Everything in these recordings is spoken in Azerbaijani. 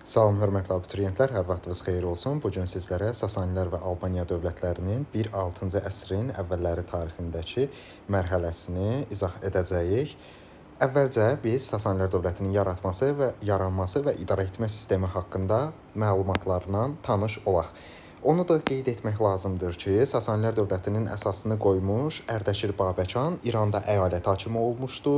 Salam hörmətli abituriyentlər, hər vaxtınız xeyir olsun. Bu gün sizlərə Sasanilər və Albaniya dövlətlərinin 1-6-cı əsrin əvvəlləri tarixindəki mərhələsini izah edəcəyik. Əvvəlcə biz Sasanilər dövlətinin yaratması və yaranması və idarə etmə sistemi haqqında məlumatlarla tanış olaq. Onu da qeyd etmək lazımdır ki, Sasanilər dövlətinin əsasını qoymuş Ərdəşir Babəkan İranda əyalət hakimi olmuşdu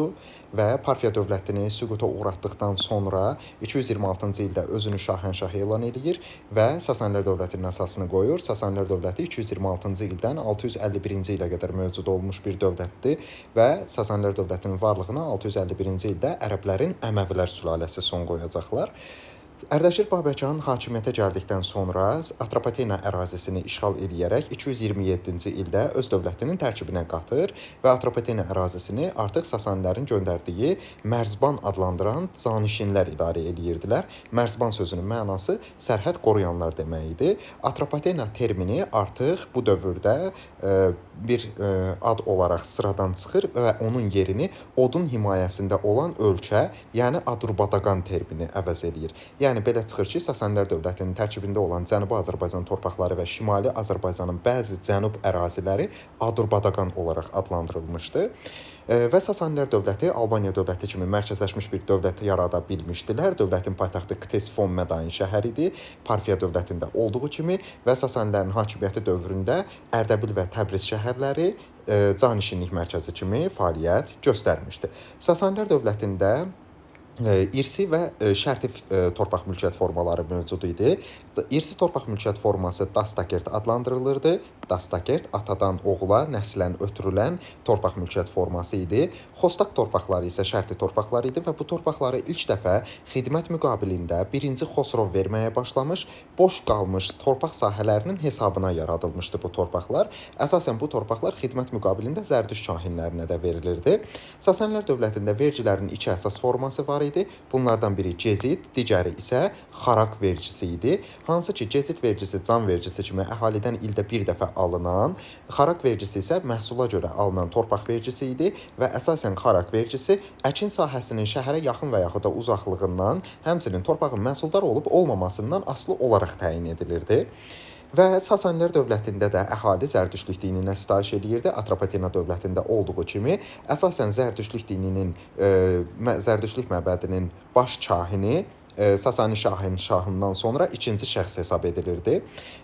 və Parfiya dövlətini süquta uğratdıqdan sonra 226-cı ildə özünü şahənşah elan eləyir və Sasanilər dövlətinin əsasını qoyur. Sasanilər dövləti 226-cı ildən 651-ci ilə qədər mövcud olmuş bir dövlətdir və Sasanilər dövlətinin varlığına 651-ci ildə ərəblərin Əməvilər sülaləsi son qoyacaqlar. Ərdəşir Babəkan hakimiyyətə gəldikdən sonra Atropatena ərazisini işğal eləyərək 227-ci ildə öz dövlətinin tərkibinə qatır və Atropatena ərazisini artıq Sasanilərin göndərdiyi Mərzban adlandıran canişinlər idarə eləyirdilər. Mərzban sözünün mənası sərhəd qoruyanlar demək idi. Atropatena termini artıq bu dövrdə bir ad olaraq sıradan çıxır və onun yerini odun himayəsində olan ölkə, yəni Adurbadagan termini əvəz eləyir. Yəni belə çıxır ki, Sasanilər dövlətinin tərkibində olan Cənubi Azərbaycan torpaqları və Şimali Azərbaycanın bəzi cənub əraziləri Adurbadagan olaraq adlandırılmışdı. Və Sasanilər dövləti Albaniya dövləti kimi mərkəzləşmiş bir dövlət yarada bilmişdilər. Dövlətin paytaxtı Ktesifon Mədain şəhəri idi. Parfiya dövlətində olduğu kimi və Sasanilərin hakimiyyəti dövründə Ərdəbil və Təbriz şəhərləri canişinlik mərkəzi kimi fəaliyyət göstərmişdi. Sasanilər dövlətində irsi və şərti torpaq mülkiyyət formaları mövcud idi. İrsi torpaq mülkiyyət forması dastakert adlandırılırdı. Dastakert atadan oğula nəslən ötürülən torpaq mülkiyyət forması idi. Xostaq torpaqları isə şərti torpaqlar idi və bu torpaqları ilk dəfə xidmət müqabilində 1-ci Xosrov verməyə başlamış, boş qalmış torpaq sahələrinin hesabına yaradılmışdı bu torpaqlar. Əsasən bu torpaqlar xidmət müqabilində Zərdüşt kahinlərinə də verilirdi. Sasanilər dövlətində vergilərin iki əsas forması var idi. Bunlardan biri gezit, digəri isə xaraq vergisi idi. Hansı ki, gezit vergisi can vergisi kimi əhalidən ildə bir dəfə alınan, xaraq vergisi isə məhsula görə alınan torpaq vergisi idi və əsasən xaraq vergisi əkin sahəsinin şəhərə yaxın və yaxud da uzaqlığından, həmçinin torpağın məhsuldar olub olmamasından asılı olaraq təyin edilirdi. Və Sasanilər dövlətində də əhali Zərdüştlük dininə sitayiş eləyirdi. Atropatena dövlətində olduğu kimi əsasən Zərdüştlük dininin Zərdüştlük məbədinin baş kahini Sasani şahından sonra ikinci şəxs hesab edilirdi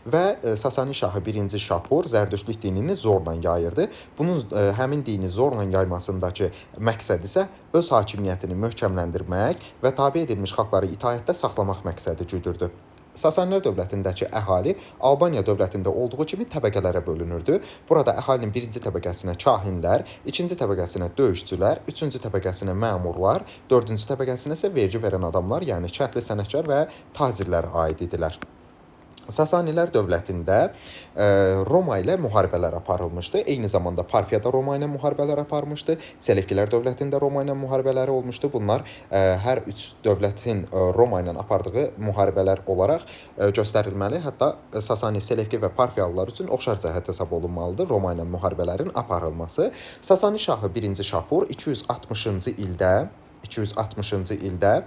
və Sasani şahı 1-ci Şapur Zərdüştlük dinini zorla yayırdı. Bunun həmin dini zorla yaymasındakı məqsəd isə öz hakimiyyətini möhkəmləndirmək və tabe edilmiş xalqları itaətdə saxlamaq məqsədi güdürdü. Sasanilər dövlətindəki əhali Albaniya dövlətində olduğu kimi təbəqələrə bölünürdü. Burada əhalinin birinci təbəqəsinə kahinlər, ikinci təbəqəsinə döyüşçülər, üçüncü təbəqəsinə məmurlar, dördüncü təbəqəsinə isə vergi verən adamlar, yəni kəndli sənətkar və tacirlər aid idilər. Sasanilər dövlətində Roma ilə müharibələr aparılmışdı. Eyni zamanda Parfiya da Roma ilə müharibələr aparmışdı. Selevkilər dövlətində Roma ilə müharibələri olmuşdu. Bunlar hər üç dövlətin Roma ilə apardığı müharibələr olaraq göstərilməli. Hətta Sasani, Selevki və Parfiyalılar üçün oxşar cəhət hesab olunmalıdır Roma ilə müharibələrin aparılması. Sasani şahı 1-ci Şapur 260-cı ildə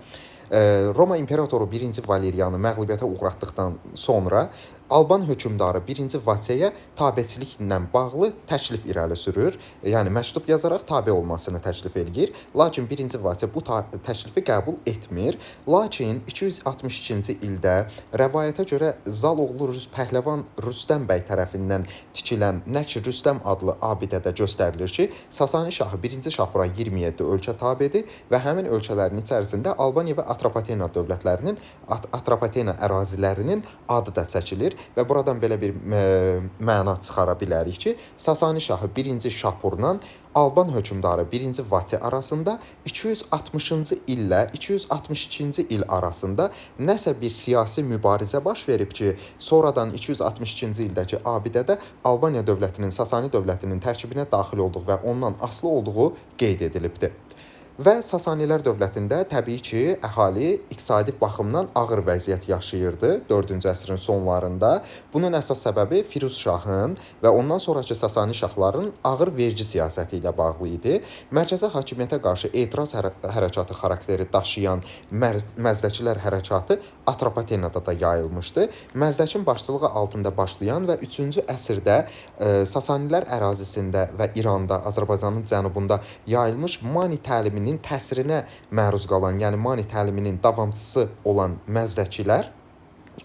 Roma imperatoru 1-ci Valerianı məğlubiyyətə uğratdıqdan sonra Alban hökmdarı 1-ci Vaseyə tabeçiliklə bağlı təklif irəli sürür. Yəni məktub yazaraq tabe olmasını təklif eləyir. Lakin 1-ci Vase bu təklifi qəbul etmir. Lakin 262-ci ildə rəvayətə görə Zaloğlu Pəhləvan Rüstəm bəy tərəfindən tikilən Nəqş Rüstəm adlı abidədə göstərilir ki, Sasani şahı 1-ci Şapura 27 ölkə tabedir və həmin ölkələrin içərisində Albaniya və Atropatena dövlətlərinin Atropatena ərazilərinin adı da çəkilir və buradan belə bir məna çıxara bilərik ki, Sasani şahı 1-ci Şapurla Alban hökmdarı 1-ci Vati arasında 260-cı illə 262-ci il arasında nəsə bir siyasi mübarizə baş verib ki, sonradan 262-ci ildəki abidədə Albaniya dövlətinin Sasani dövlətinin tərkibinə daxil olduğu və ondan asılı olduğu qeyd edilibdir. Və Sasanilər dövlətində təbii ki, əhali iqtisadi baxımdan ağır vəziyyət yaşayırdı 4-cü əsrin sonlarında. Bunun əsas səbəbi Firuz şahın və ondan sonrakı Sasani şahların ağır vergi siyasəti ilə bağlı idi. Mərkəzi hakimiyyətə qarşı etiraz hərəkatı xarakteri daşıyan Məzdəkilər hərəkatı Atropatenada da yayılmışdı. Məzdəkin başçılığı altında başlayan və 3-cü əsrdə Sasanilər ərazisində və İranda, Azərbaycanın cənubunda yayılmış Mani təliminin təsirinə məruz qalan, yəni Mani təliminin davamçısı olan Məzdəkilər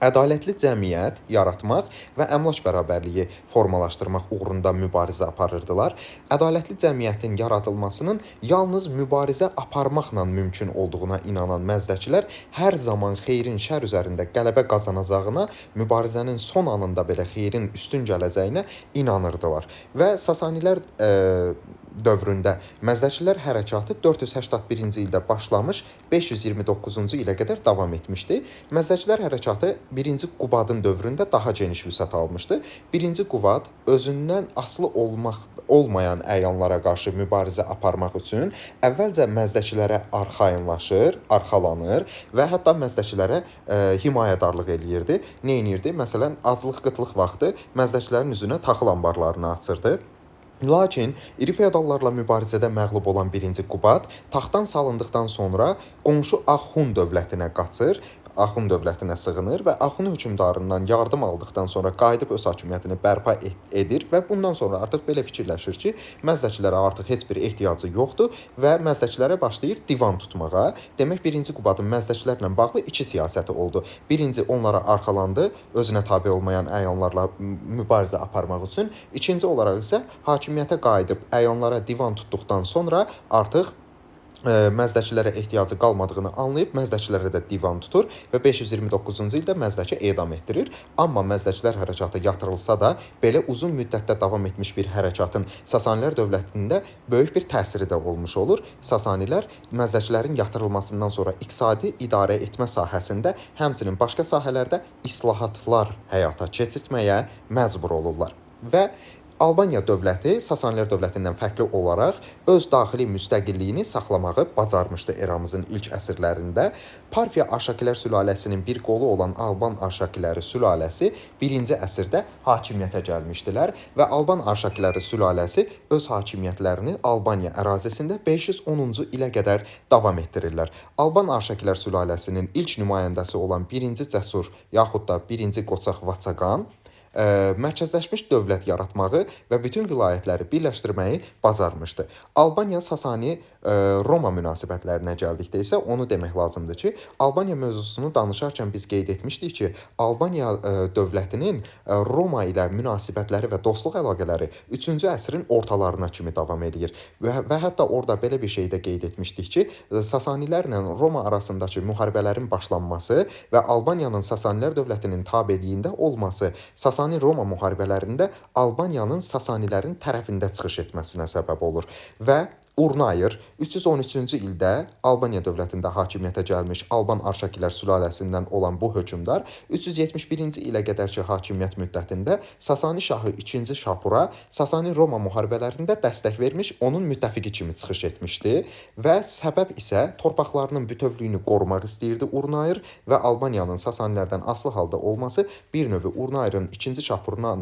ədalətli cəmiyyət yaratmaq və əmlak bərabərliyi formalaşdırmaq uğrunda mübarizə aparırdılar. Ədalətli cəmiyyətin yaradılmasının yalnız mübarizə aparmaqla mümkün olduğuna inanan Məzdəkilər hər zaman xeyrin şər üzərində qələbə qazanacağına, mübarizənin son anında belə xeyrin üstün gələcəyinə inanırdılar. Və Sasanilər dövründə Məzdəkilər hərəkatı 481-ci ildə başlamış, 529-cu ilə qədər davam etmişdi. Məzdəkilər hərəkatı 1-ci Qubadın dövründə daha geniş vüsət almışdı. 1-ci Qubad özündən asılı olmayan əyanlara qarşı mübarizə aparmaq üçün əvvəlcə Məzdəkilərə arxayınlaşır, arxalanır və hətta Məzdəkilərə himayədarlıq eləyirdi. Nə edirdi? Məsələn, aclıq, qıtlıq vaxtı Məzdəkilərin üzünə taxıl anbarlarını açırdı. Lakin iri feodallarla mübarizədə məğlub olan 1-ci Qubad taxtdan salındıqdan sonra qonşu Axun dövlətinə qaçır, Axun dövlətinə sığınır və Axun hökmdarından yardım aldıqdan sonra qayıdıb öz hakimiyyətini bərpa edir və bundan sonra artıq belə fikirləşir ki, Məzdəkilərə artıq heç bir ehtiyacı yoxdur və Məzdəkilərə başlayır divan tutmağa. Demək, 1-ci Qubadın Məzdəkilərlə bağlı iki siyasəti oldu. Birinci, onlara arxalandı, özünə tabe olmayan əyanlarla mübarizə aparmaq üçün. İkinci olaraq isə hakimiyyətə qayıdıb əyanlara divan tutduqdan sonra artıq Məzdəkilərə ehtiyacı qalmadığını anlayıb Məzdəkilərə də divan tutur və 529-cu ildə Məzdəki edam etdirir. Amma Məzdəkilər hərəkatı yatırılsa da, belə uzun müddətdə davam etmiş bir hərəkatın Sasanilər dövlətində böyük bir təsiri də olmuş olur. Sasanilər Məzdəkilərin yatırılmasından sonra iqtisadi idarə etmə sahəsində, həmçinin başqa sahələrdə islahatlar həyata keçirtməyə məcbur olurlar. Və Albaniya dövləti Sasanilər dövlətindən fərqli olaraq öz daxili müstəqilliyini saxlamağı bacarmışdı eramızın ilk əsrlərində. Parfiya Arşakilər sülaləsinin bir qolu olan Alban Arşakiləri sülaləsi 1-ci əsrdə hakimiyyətə gəlmişdilər və Alban Arşakiləri sülaləsi öz hakimiyyətlərini Albaniya ərazisində 510-cu ilə qədər davam etdirirlər. Alban Arşakilər sülaləsinin ilk nümayəndəsi olan 1-ci Cəsur yaxud da 1-ci Qoçaq Vaçaqan mərkəzləşmiş dövlət yaratmağı və bütün vilayətləri birləşdirməyi bacarmışdı. Albaniya Sasani Roma münasibətlərinə gəldikdə isə onu demək lazımdır ki, Albaniya mövzusunu danışarkən biz qeyd etmişdik ki, Albaniya dövlətinin Roma ilə münasibətləri və dostluq əlaqələri 3-cü əsrin ortalarına kimi davam eləyir. Və hətta orada belə bir şey də qeyd etmişdik ki, Sasanilərlə Roma arasındakı müharibələrin başlanması və Albaniyanın Sasanilər dövlətinin tabeliyində olması Sasani-Roma müharibələrində Albaniyanın Sasanilərin tərəfində çıxış etməsinə səbəb olur və Urnayır 313-cü ildə Albaniya dövlətində hakimiyyətə gəlmiş Alban Arşakilər sülaləsindən olan bu hökmdar 371-ci ilə qədərki hakimiyyət müddətində Sasani şahı 2-ci Şapura Sasani-Roma müharibələrində dəstək vermiş, onun müttəfiqi kimi çıxış etmişdi və səbəb isə torpaqlarının bütövlüyünü qorumaq istəyirdi Urnayır və Albaniyanın Sasanilərdən asılı halda olması bir növ Urnayırın 2-ci Şapurla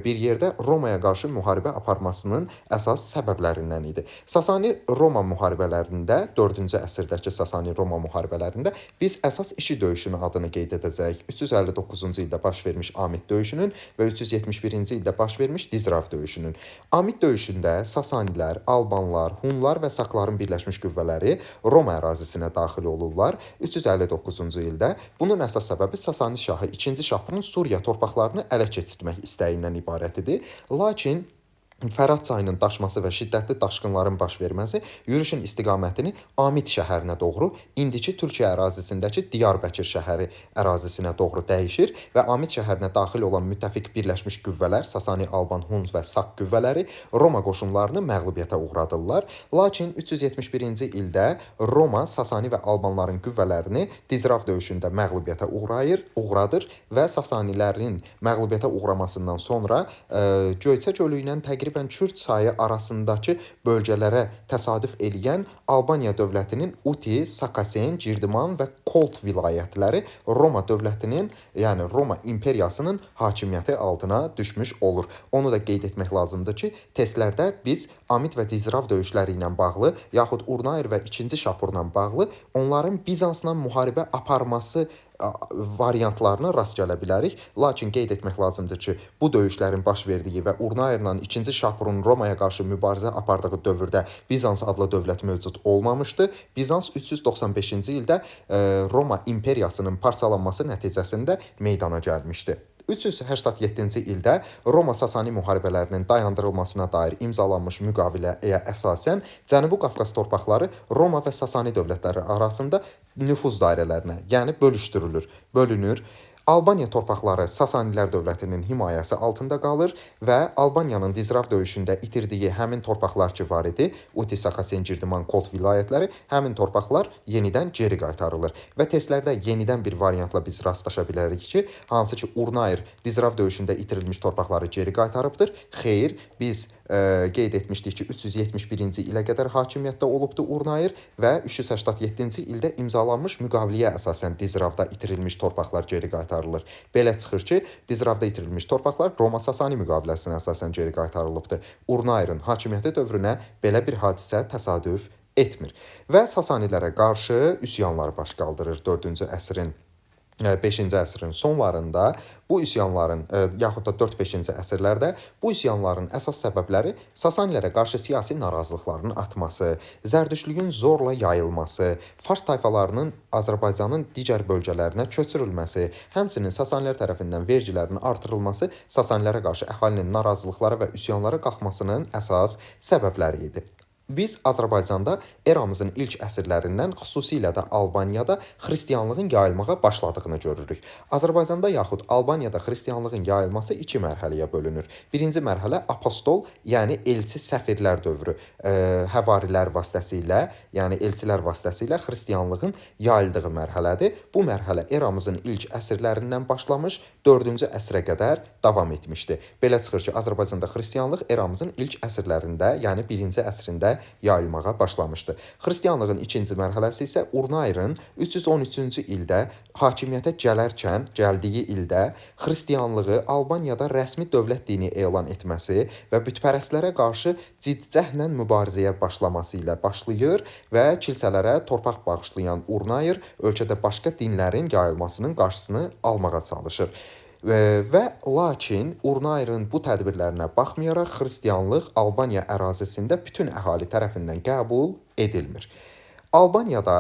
bir yerdə Romaya qarşı müharibə aparmasının əsas səbəblərindən idi. Sasani-Roma müharibələrində, 4-cü əsrdəki Sasani-Roma müharibələrində biz əsas işi döyüşünün adını qeyd edəcəyik. 359-cu ildə baş vermiş Amid döyüşünün və 371-ci ildə baş vermiş Dizrav döyüşünün. Amid döyüşündə Sasanilər, Albanlar, Hunlar və Sakların birləşmiş qüvvələri Roma ərazisinə daxil olurlar. 359-cu ildə bunun əsas səbəbi Sasani şahı 2-ci Şapurun Suriya torpaqlarını ələ keçirtmək istəyindən ibarət idi. Lakin Fərat çayının daşması və şiddətli daşqınların baş verməsi yürüşün istiqamətini Amid şəhərinə doğru, indiki Türkiyə ərazisindəki Diyarbəkir şəhəri ərazisinə doğru dəyişir və Amid şəhərinə daxil olan müttəfiq birləşmiş qüvvələr, Sasani, Alban, Hun və Sak qüvvələri Roma qoşunlarını məğlubiyyətə uğradırlar. Lakin 371-ci ildə Roma Sasani və Albanların qüvvələrini Dizrav döyüşündə məğlubiyyətə uğradır və Sasanilərin məğlubiyyətə uğramasından sonra Göyçə gölü ilə təqribən təqribən Kür çayı arasındakı bölgələrə təsadüf eləyən Albaniya dövlətinin Uti, Sakasen, Girdiman və Kolt vilayətləri Roma dövlətinin, yəni Roma imperiyasının hakimiyyəti altına düşmüş olur. Onu da qeyd etmək lazımdır ki, testlərdə biz Amid və Dizrav döyüşləri ilə bağlı, yaxud Urnayer və 2-ci Şapurla bağlı onların Bizansla müharibə aparması variantlarına rast gələ bilərik. Lakin qeyd etmək lazımdır ki, bu döyüşlərin baş verdiyi və Urnayerlə 2-ci Şapurun Romaya qarşı mübarizə apardığı dövrdə Bizans adlı dövlət mövcud olmamışdı. Bizans 395-ci ildə Roma imperiyasının parçalanması nəticəsində meydana gəlmişdi. 387-ci ildə Roma-Sasani müharibələrinin dayandırılmasına dair imzalanmış müqaviləyə əsasən Cənubi Qafqaz torpaqları Roma və Sasani dövlətləri arasında nüfuz dairələrinə, yəni bölüşdürülür, bölünür. Albaniya torpaqları Sasanilər dövlətinin himayəsi altında qalır və Albaniyanın Dizrav döyüşündə itirdiyi həmin torpaqlar ki var idi, Uti, Sakasen, Girdiman, Kolt vilayətləri, həmin torpaqlar yenidən geri qaytarılır. Və testlərdə yenidən bir variantla biz rastlaşa bilərik ki, hansı ki Urnayer Dizrav döyüşündə itirilmiş torpaqları geri qaytarıbdır. Xeyr, biz qeyd etmişdik ki, 371-ci ilə qədər hakimiyyətdə olubdu Urnayer və 387-ci ildə imzalanmış müqaviləyə əsasən Dizravda itirilmiş torpaqlar geri qaytarılır. Belə çıxır ki, Dizravda itirilmiş torpaqlar Roma-Sasani müqaviləsinə əsasən geri qaytarılıbdır. Urnayerin hakimiyyəti dövrünə belə bir hadisə təsadüf etmir. Və Sasanilərə qarşı üsyanlar baş qaldırır 4-cü əsrin 5-ci əsrin sonlarında bu üsyanların yaxud da 4-5-ci əsrlərdə bu üsyanların əsas səbəbləri Sasanilərə qarşı siyasi narazılıqların artması, zərdüştlüyün zorla yayılması, fars tayfalarının Azərbaycanın digər bölgələrinə köçürülməsi, həmçinin Sasanilər tərəfindən vergilərin artırılması Sasanilərə qarşı əhalinin narazılıqlara və üsyanlara qalxmasının əsas səbəbləri idi. Biz Azərbaycanda eramızın ilk əsrlərindən, xüsusilə də Albaniyada xristianlığın yayılmağa başladığını görürük. Azərbaycanda yaxud Albaniyada xristianlığın yayılması iki mərhələyə bölünür. Birinci mərhələ apostol, yəni elçi səfirlər dövrü, həvarilər vasitəsilə, yəni elçilər vasitəsilə xristianlığın yayıldığı mərhələdir. Bu mərhələ eramızın ilk əsrlərindən başlamış, 4-cü əsrə qədər davam etmişdi. Belə çıxır ki, Azərbaycanda xristianlıq eramızın ilk əsrlərində, yəni 1-ci əsrində yayılmağa başlamışdı. Xristianlığın ikinci mərhələsi isə Urnayerin 313-cü ildə hakimiyyətə gələrkən, gəldiyi ildə xristianlığı Albaniyada rəsmi dövlət dini elan etməsi və bütpərəstlərə qarşı ciddi cəhdlə mübarizəyə başlaması ilə başlayır və kilsələrə torpaq bağışlayan Urnayer ölkədə başqa dinlərin yayılmasının qarşısını almağa çalışır. Və lakin Urnayerin bu tədbirlərinə baxmayaraq xristianlıq Albaniya ərazisində bütün əhali tərəfindən qəbul edilmir. Albaniyada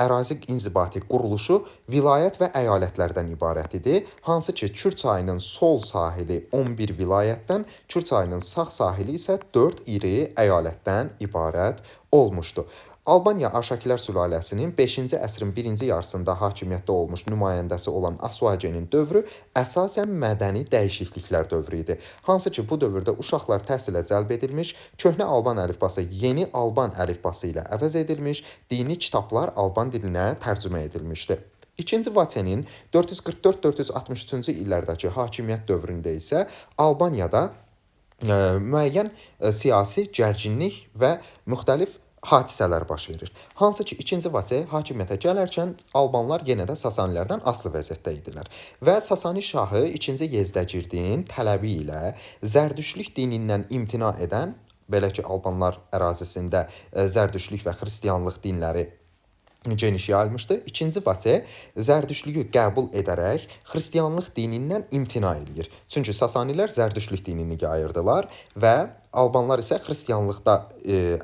ərazi inzibati quruluşu vilayət və əyalətlərdən ibarət idi, hansı ki Kür çayının sol sahili 11 vilayətdən, Kür çayının sağ sahili isə 4 iri əyalətdən ibarət olmuşdu. Albaniya Arşakilər sülaləsinin 5-ci əsrin birinci yarısında hakimiyyətdə olmuş nümayəndəsi olan Asuacenin dövrü əsasən mədəni dəyişikliklər dövrü idi. Hansı ki bu dövrdə uşaqlar təhsilə cəlb edilmiş, köhnə Alban əlifbası yeni Alban əlifbası ilə əvəz edilmiş, dini kitablar Alban dilinə tərcümə edilmişdi. İkinci Vaçenin 444-463-cü illərdəki hakimiyyət dövründə isə Albaniyada müəyyən siyasi gərginlik və müxtəlif hadisələr baş verir. Hansı ki, 2-ci Vaçe hakimiyyətə gələrkən Albanlar yenə də Sasanilərdən asılı vəziyyətdə idilər. Və Sasani şahı 2-ci Yezdəgirdin tələbi ilə zərdüştlük dinindən imtina edən, belə ki, Albanlar ərazisində zərdüştlük və xristianlıq dinləri geniş yayılmışdı. 2-ci Vaçe zərdüştlüyü qəbul edərək xristianlıq dinindən imtina eləyir. Çünki Sasanilər zərdüştlük dinini yayırdılar və Albanlar isə xristianlıqda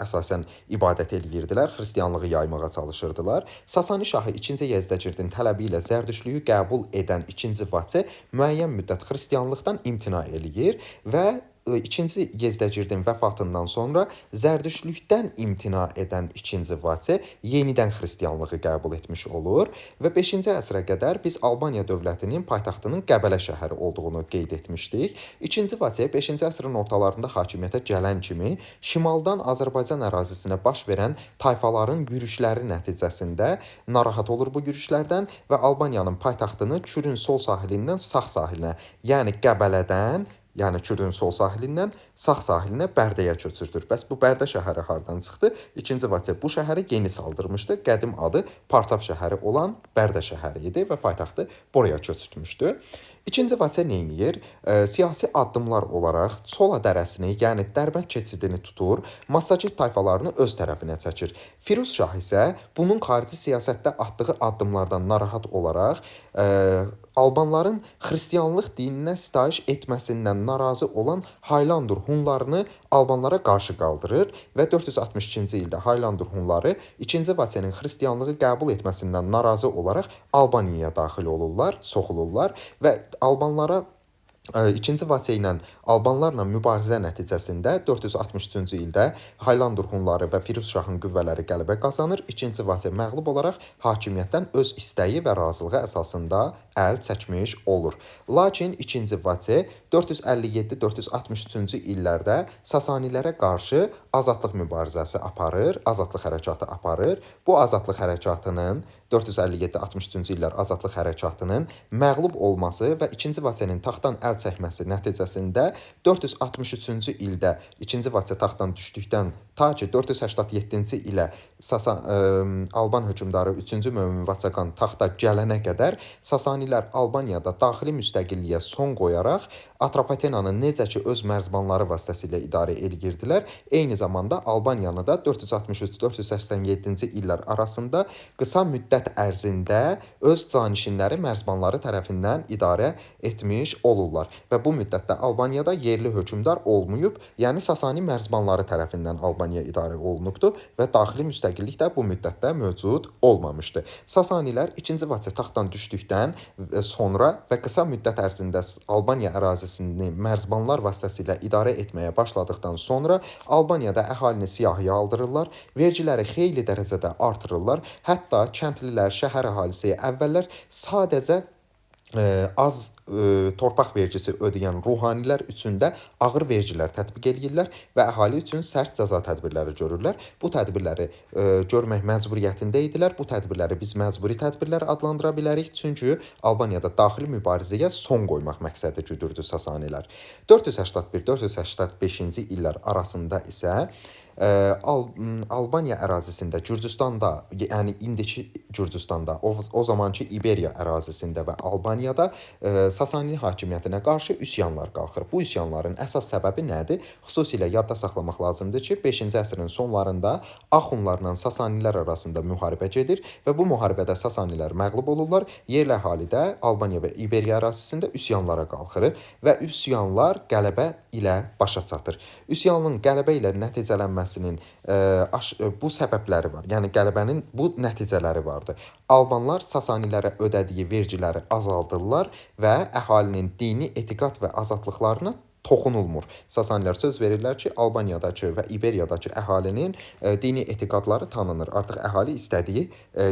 əsasən ibadət eləyirdilər, xristianlığı yaymağa çalışırdılar. Sasani şahı 2-ci Yezdəgirdin tələbi ilə zərdüştlüyü qəbul edən 2-ci Vaçe müəyyən müddət xristianlıqdan imtina eləyir və 2-ci Yezdəgirdin vəfatından sonra zərdüştlükdən imtina edən 2-ci Vaçe yenidən xristianlığı qəbul etmiş olur və 5-ci əsrə qədər biz Albaniya dövlətinin paytaxtının Qəbələ şəhəri olduğunu qeyd etmişdik. 2-ci Vaçe 5-ci əsrin ortalarında hakimiyyətə gələn kimi şimaldan Azərbaycan ərazisinə baş verən tayfaların yürüşləri nəticəsində narahat olur bu yürüşlərdən və Albaniyanın paytaxtını Kürün sol sahilindən sağ sahilinə, yəni Qəbələdən Yəni Kürün sol sahilindən sağ sahilinə Bərdəyə köçürdür. Bəs bu Bərdə şəhəri hardan çıxdı? 2-ci Vaçe bu şəhəri yeni saldırmışdı. Qədim adı Partav şəhəri olan Bərdə şəhəri idi və paytaxtı buraya köçürtmüşdü. 2-ci Vaçe nə edir? Siyasi addımlar olaraq Çola dərəsini, yəni Dərbənd keçidini tutur, Massaget tayfalarını öz tərəfinə çəkir. Firuz Şah isə bunun xarici siyasətdə atdığı addımlardan narahat olaraq Albanların xristianlıq dininə sitayiş etməsindən narazı olan Haylandur Hunlarını Albanlara qarşı qaldırır və 462-ci ildə Haylandur Hunları 2-ci Vaçenin xristianlığı qəbul etməsindən narazı olaraq Albaniyaya daxil olurlar, soxulurlar və Albanlara 2-ci Vaçe ilə Albanlarla mübarizə nəticəsində 463-cü ildə Haylandur Hunları və Firuz Şahın qüvvələri qələbə qazanır. 2-ci Vaçe məğlub olaraq hakimiyyətdən öz istəyi və razılığı əsasında əl çəkmiş olur. Lakin 2-ci Vaçe 457-463-cü illərdə Sasanilərə qarşı azadlıq mübarizəsi aparır, azadlıq hərəkatı aparır. Bu azadlıq hərəkatının 457-63-cü illər azadlıq hərəkatının məğlub olması və 2-ci Vaçenin taxtdan əl çəkməsi nəticəsində 463-cü ildə 2-ci Vaçe taxtdan düşdükdən ta ki 487-ci ilə Alban hökmdarı 3-cü Mömin Vaçaqan taxta gələnə qədər Sasanilər Albaniyada daxili müstəqilliyə son qoyaraq Atropatenanı necə ki öz mərzbanları vasitəsilə idarə edirdilər, eyni zamanda Albaniyanı da 463-487-ci illər arasında qısa müddət ərzində öz canişinləri mərzbanları tərəfindən idarə etmiş olurlar və bu müddətdə Albaniyada yerli hökmdar olmayıb, yəni Sasani mərzbanları tərəfindən Albaniya idarə olunubdu və daxili müstəqillik də bu müddətdə mövcud olmamışdı. Sasanilər 2-ci Vaçe taxtdan düşdükdən sonra və qısa müddət ərzində Albaniya ərazisini mərzbanlar vasitəsilə idarə etməyə başladıqdan sonra Albaniyada əhalini siyahıya aldırırlar, vergiləri xeyli dərəcədə artırırlar. Hətta kəndlilər, şəhər əhalisi əvvəllər sadəcə az torpaq vergisi ödəyən ruhanilər üçün də ağır vergilər tətbiq eləyirlər və əhali üçün sərt cəza tədbirləri görürlər. Bu tədbirləri görmək məcburiyyətində idilər. Bu tədbirləri biz məcburi tədbirlər adlandıra bilərik, çünki Albaniyada daxili mübarizəyə son qoymaq məqsədi güdürdü Sasanilər. 481-485-ci illər arasında isə Albaniya ərazisində, Gürcüstanda, yəni indiki Gürcüstanda, o zamanki İberiya ərazisində və Albaniyada Sasani hakimiyyətinə qarşı üsyanlar qalxır. Bu üsyanların əsas səbəbi nədir? Xüsusilə yadda saxlamaq lazımdır ki, 5-ci əsrin sonlarında Axunlarla Sasanilər arasında müharibə gedir və bu müharibədə Sasanilər məğlub olurlar. Yerli əhali də Albaniya və İberiya ərazisində üsyanlara qalxır və üsyanlar qələbə ilə başa çatır. Üsyanın qələbə ilə nəticələnməsinin bu səbəbləri var. Yəni qələbənin bu nəticələri vardı. Albanlar Sasanilərə ödədiyi vergiləri azaldırlar və əhalinin dini etiqad və azadlıqlarına toxunulmur. Sasanilər söz verirlər ki, Albaniyadakı və İberiyadakı əhalinin dini etiqadları tanınır. Artıq əhali istədiyi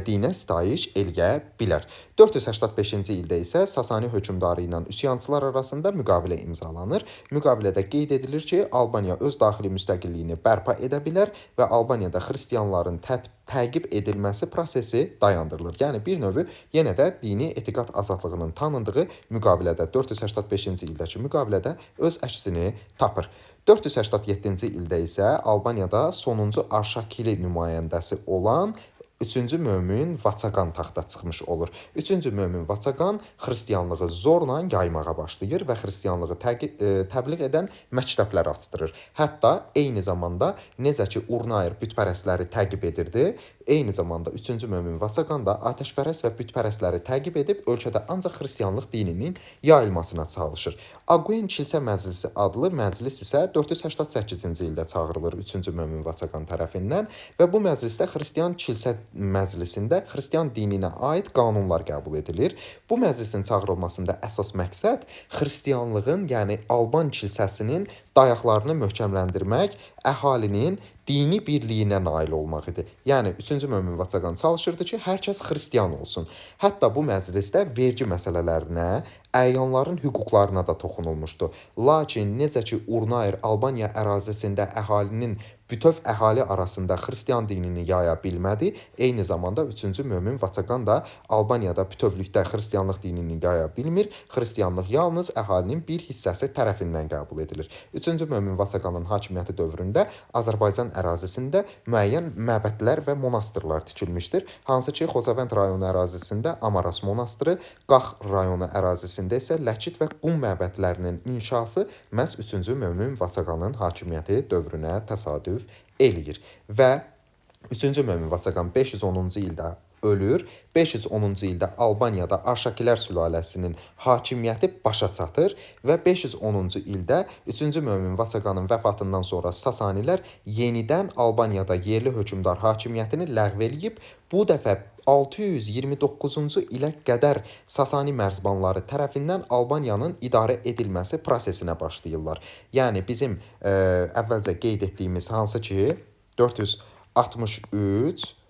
dinə sitayiş eləyə bilər. 485-ci ildə isə Sasani hökmdarı ilə üsyançılar arasında müqavilə imzalanır. Müqavilədə qeyd edilir ki, Albaniya öz daxili müstəqilliyini bərpa edə bilər və Albaniyada xristianların təqib edilməsi prosesi dayandırılır. Yəni bir növ yenə də dini etiqad azadlığının tanındığı müqavilədə 485-ci ildəki müqavilədə öz əksini tapır. 487-ci ildə isə Albaniyada sonuncu Arşakili nümayəndəsi olan 3-cü Mömin Vaçaqan taxta çıxmış olur. 3-cü Mömin Vaçaqan xristianlığı zorla yaymağa başlayır və xristianlığı təbliğ edən məktəblər açdırır. Hətta eyni zamanda necə ki Urnayr bütpərəstləri təqib edirdi, eyni zamanda 3-cü Mömin Vaçaqan da atəşpərəst və bütpərəstləri təqib edib ölkədə ancaq xristianlıq dininin yayılmasına çalışır. Aquen Kilsə Məclisi adlı məclis isə 488-ci ildə çağırılır 3-cü Mömin Vaçaqan tərəfindən və bu məclisdə xristian kilsə məclisində xristian dininə aid qanunlar qəbul edilir. Bu məclisin çağırılmasında əsas məqsəd xristianlığın, yəni Alban kilsəsinin dayaqlarını möhkəmləndirmək, əhalinin dini birliyinə nail olmaq idi. Yəni 3-cü Mömin Vaçaqan çalışırdı ki, hər kəs xristian olsun. Hətta bu məclisdə vergi məsələlərinə, əyanların hüquqlarına da toxunulmuşdu. Lakin necə ki Urnayer Albaniya ərazisində əhalinin bütöv əhali arasında xristian dinini yaya bilmədi, eyni zamanda 3-cü Mömin Vaçaqan da Albaniyada bütövlükdə xristianlıq dinini yaya bilmir. Xristianlıq yalnız əhalinin bir hissəsi tərəfindən qəbul edilir. 3-cü Mömin Vaçaqanın hakimiyyəti dövründə Azərbaycan ərazisində müəyyən məbədlər və monastırlar tikilmişdir. Hansı ki, Xocavənd rayonu ərazisində Amaras monastırı, Qax rayonu ərazisində isə Ləkit və Qum məbədlərinin inşası məhz 3-cü Mömin Vaçaqanın hakimiyyəti dövrünə təsadüf eləyir. Və 3-cü Mömin Vaçaqan 510-cu ildə ölür. 510-cu ildə Albaniyada Arşakilər sülaləsinin hakimiyyəti başa çatır və 510-cu ildə 3-cü Mömin Vaçaqanın vəfatından sonra Sasanilər yenidən Albaniyada yerli hökmdar hakimiyyətini ləğv eləyib. Bu dəfə 629-cu ilə qədər Sasani mərzbanları tərəfindən Albaniyanın idarə edilməsi prosesinə başlayırlar. Yəni bizim əvvəlcə qeyd etdiyimiz hansı ki 463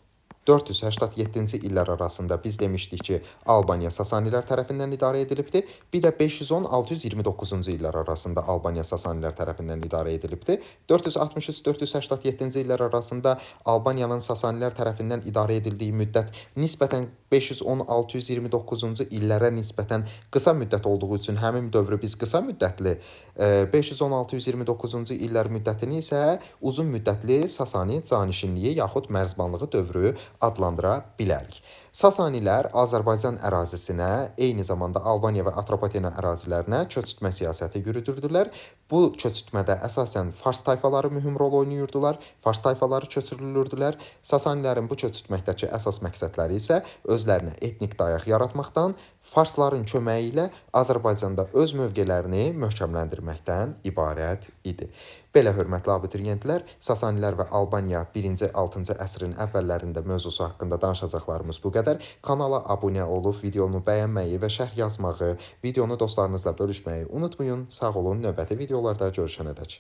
487-ci illər arasında biz demişdik ki, Albaniya Sasanilər tərəfindən idarə edilibdi. Bir də 510-629-cu illər arasında Albaniya Sasanilər tərəfindən idarə edilibdi. 463-487-ci illər arasında Albaniyanın Sasanilər tərəfindən idarə edildiyi müddət nisbətən 510-629-cu illərə nisbətən qısa müddət olduğu üçün həmin dövrü biz qısa müddətli, 510-629-cu illər müddətini isə uzun müddətli Sasani canişinliyi yaxud mərzbanlığı dövrü adlandıra bilərik. Sasanilər Azərbaycan ərazisinə, eyni zamanda Albaniya və Atropatena ərazilərinə köçürtmə siyasəti yürüdürdülər. Bu köçürtmədə əsasən fars tayfaları mühüm rol oynayırdılar. Fars tayfaları köçürülürdülər. Sasanilərin bu köçürtməkdəki əsas məqsədləri isə özlərinə etnik dayaq yaratmaqdan, farsların köməyi ilə Azərbaycanda öz mövqelərini möhkəmləndirməkdən ibarət idi. Belə hörmətli abituriyentlər, Sasanilər və Albaniya 1-ci 6-cı əsrin əvvəllərində mövzusu haqqında danışacaqlarımız bu qədər. Kanala abunə olub videonu bəyənməyi və şərh yazmağı, videonu dostlarınızla bölüşməyi unutmayın. Sağ olun, növbəti videolarda görüşənədək.